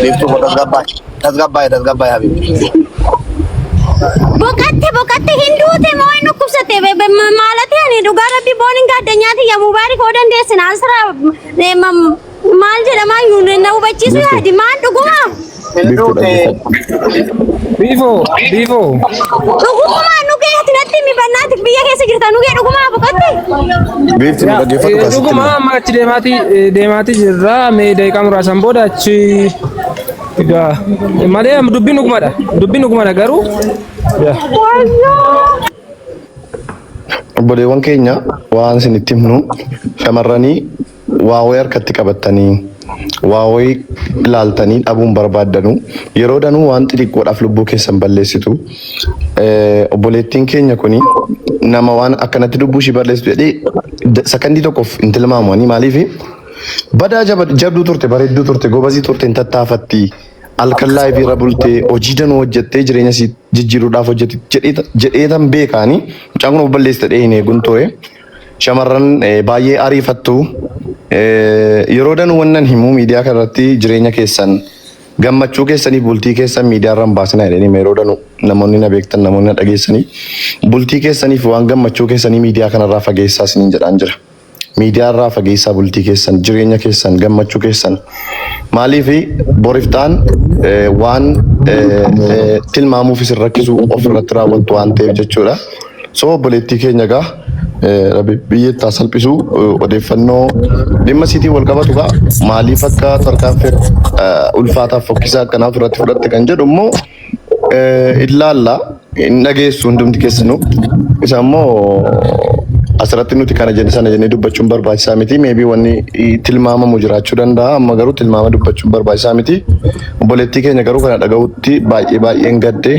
Biiftuu koo tasgabbaa'e. Tasgabbaa'e tasgabbaa'e habibi. Boqatte boqatte hin duute moo hin dhukkubsatte maalati ani dhugaa rabbi boon hin gaadda nyaati ya mubaarik hoo dandeessin asira maal jedhamaa yuun na hubachiisu yaadi maal dhuguma Hin Biiftuu duute. dhaggeeffadhu. Biifoo, biifoo. Dhuguma nugee ati natti himi bannaati biyya keessa jirta nugee dhugumaa boqotte. Biiftuu nu dhaggeeffadhu kaasitti Dhuguma hima. amma achi deemaatii deemaatii jirra. Mee daqiiqaa muraasan booda achi egaa malee dubbiin dhugumadha. Dubbiin dhugumadha garuu. Yaa. Wayyoo. Obboleewwan keenya waan isinitti himnu shamarranii waa wayii harkatti qabattanii waa wayii ilaaltanii dhabuun barbaaddanu yeroo danuu waan xixiqqoodhaaf lubbuu keessan balleessitu. Obboleettiin keenya kuni nama waan akkanatti lubbuu ishii balleessitu jedhee sakandii tokkoof hin tilmaamu ani maaliif badaa jabduu turte bareedduu turte gobazii turte hin tattaafatti halkan laayivii irra bultee hojii danuu hojjettee jireenya isii jijjiiruudhaaf hojjetti jedheetan beekaani mucaan kun of balleessite jedhee hin eegun ture. Shamarran baay'ee ariifattu. Yeroo danuu wannan himu miidiyaa kanarratti jireenya keessan gammachuu keessaniif bultii keessan miidiyaa irra hin baasinaa jedhanii hima yeroo danuu namoonni na beektan namoonni na dhageessanii bultii keessaniif waan gammachuu keessanii miidiyaa kanarraa fageessaa isiniin jedhaan jira. Miidiyaa irraa fageessaa bultii keessan, jireenya keessan, gammachuu keessan. Maaliif boriftaan waan tilmaamuuf isin rakkisu of irratti raawwattu waan ta'eef jechuudha. So obboleettii keenya egaa rabbi biyya itti haa salphisu odeeffannoo dhimma isiitiin wal qabatu gaa maaliif akka tarkaanfii ulfaataaf fokkisaa akkanaa ofirratti fudhatte kan jedhu immoo Ilaalla hin dhageessu hundumti keessanuu. Isa immoo asirratti nuti kana jenne sana jennee dubbachuun barbaachisaa miti. Maybe wanni tilmaamamu jiraachuu danda'a. Amma garuu tilmaama dubbachuun barbaachisaa miti. Obboleettii keenya garuu kana dhaga'utti baay'ee baay'een gadde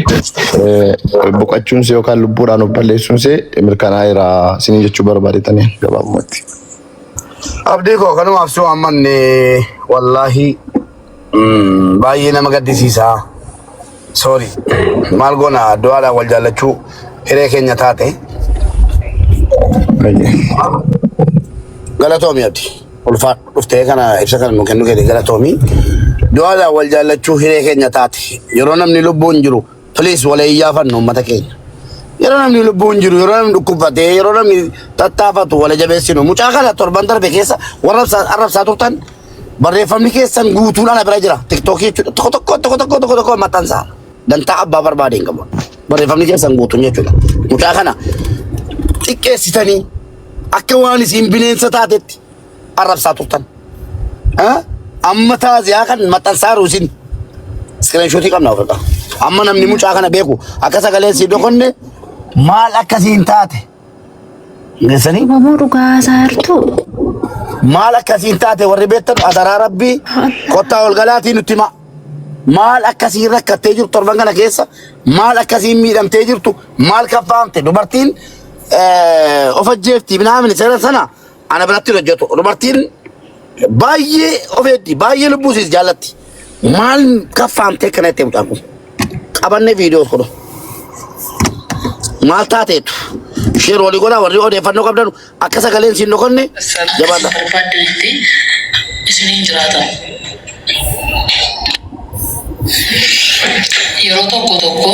boqachuun see yookaan lubbuudhaan of balleessuun see mirkanaa'eera isiniin jechuu barbaadetanii gabaabumatti. Abdii koo kanumaaf si waammanne wallaahi baay'ee nama gaddisiisa. Sorry. Maal goona du'aadhaan wal jaallachuu hiree keenya taate. Baay'ee. Galatoomi abdi. Ulfaa dhuftee kana ibsa kana nu kennu keeti galatoomi. Du'aadhaan wal jaallachuu hiree keenya taate. Yeroo namni lubbuun jiru please wal iyyaafannu uummata keenya. Yeroo namni lubbuun jiru, yeroo namni dhukkubfatee, yeroo namni tattaafatu wal jabeessinu. Mucaa kana torban darbe keessa warra arrabsaa turtan Barreeffamni keessan guutuun ana bira jira. Tiktookii jechuudha. Tokko tokko tokko tokko tokko tokko maxxansaa. Dantaa abbaa barbaade hin qabu. Barreeffamni keessan guutuun jechuudha. Mucaa kana xiqqeessitanii akka waan isiin bineensa taatetti arrabsaa turtan. Ah? Amma taaziyaa kan maxxansaa jiru isin. Iskiriinshuutii qabna ofirraa. Amma namni mucaa kana beeku akka sagaleen sii dokonne maal akkasiin taate Geessanii Oromoo dhugaa haasaa jirtu. maal akkasiin taate warri beektan adaraa rabbii kottaa ol galaatii nutti himaa. Maal akkasiin rakkattee jirtu torban kana keessa maal akkasiin miidhamtee jirtu maal kaffaamte dubartiin of ajjeefti minaamin seera sana ana biratti hin hojjetu dubartiin baay'ee of eegdi baay'ee lubbuu isiis jaallatti maal kaffaamtee akkana jettee mucaan kun qabannee viidiyoos godhu. Maal taateetu? Sheer walii godhaa warri odeeffannoo qabdan akka sagaleen siin dhokanne Sana jabaadha. isin barbaaddanitti isiniin jiraatan. Yeroo tokko tokko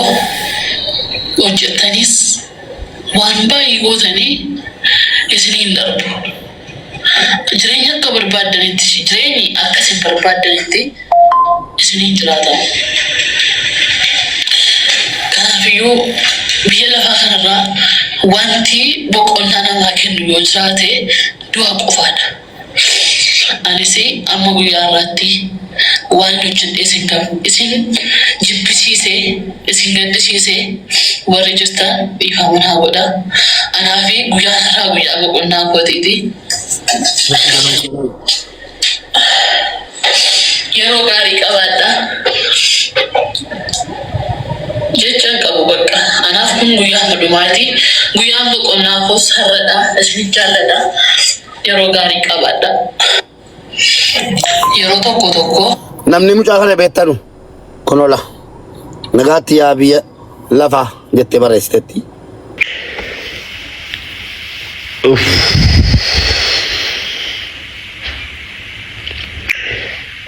hojjettanis waan baay'ee gootanii isiniin darbu. Jireenya akka barbaaddanitti jireenyi akka isin barbaaddanitti isiniin jiraatan. Kanaafiyyuu biyya lafaa kanarraa wanti boqonnaa namaa kennu yoo jiraate du'a qofaadha. Anis amma guyyaa har'aatti waan hojjedhe isin qabu isin jibbisiise isin gaddisiise warri jirtan dhiifama naa godhaa. Anaafi guyyaan har'aa guyyaa boqonnaa kootiiti. Yeroo gaarii qabaadhaa. Jecha hin qabu bakka. Anaaf kun guyyaa dhumaati. Guyyaan boqonnaa koos har'adha. Isin jaalladha. Yeroo gaarii qabaadhaa. Yeroo tokko tokko. Namni mucaa kana beektanu kunola nagaatti yaa biyya lafaa jettee barreessitetti. Uff.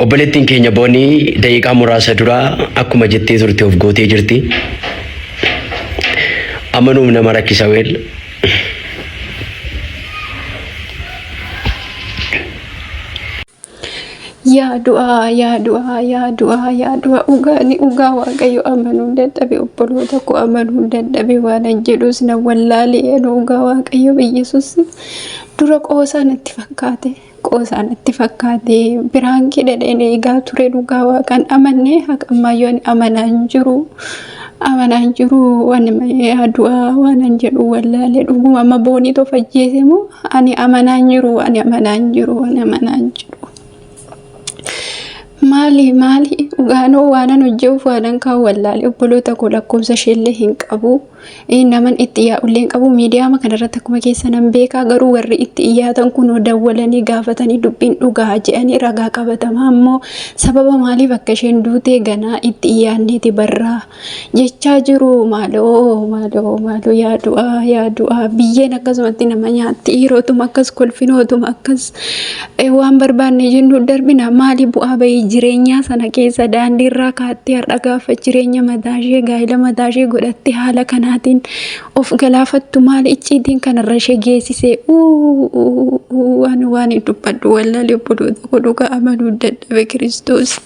Obboleettiin keenya Boonii daqiiqaa muraasa dura akkuma jettee turte of gootee jirti. Amanuuf nama rakkisa weel. Yaa du'aa yaa du'aa yaa du'aa yaa du'aa dhugaa ni dhugaa waaqayyo amanuun dadhabe obboloota koo amanuun dadhabe waanan jedhus na wallaalee ani dhugaa waaqayyo Iyyasuus dura qoosaa natti fakkaate qoosaa natti fakkaate biraankii dhadheen eegaa ture dhugaa waaqan amanne haqa ammayyuu ani amanaa hin jiru amanaa hin jiru waan yaa du'aa waanan jedhu wallaalee dhuguma amma boonii toof ajjeese moo Ani amanaa hin jiru, ani amanaa hin jiru, ani amanaa hin jiru. Maali maali dhugaanoo waanan hojje'uuf waanan kaan wallaale obboloota koo lakkoofsa isheellee hin qabu. Naman itti yaa'ullee hin qabu. Miidiyaama kanarratti akkuma keessa nan beekaa garuu warri itti iyyaatan kunoo dawwalanii gaafatanii dubbiin dhugaa jedhanii ragaa qabatamaa immoo sababa maaliif akka isheen duutee ganaa itti iyyaanneeti barraa. Jechaa jiru maaloo maaloo maaloo yaa du'aa yaa du'aa biyyeen akkasumatti nama nyaatti yerootuma akkas kolfinootuma akkas waan barbaanne jennu darbina maali bu'aa bahii jireenyaa sana keessa daandii irraa kaattee har'a gaafa jireenya mataa ishee gaa'ela mataa ishee godhatte haala kanaatiin of galaafattu maali icciitiin kanarra ishee geessise waan waan hin dubbadhu wallaalee obboloota koo dhugaa amanuu dadhabe kiristoos.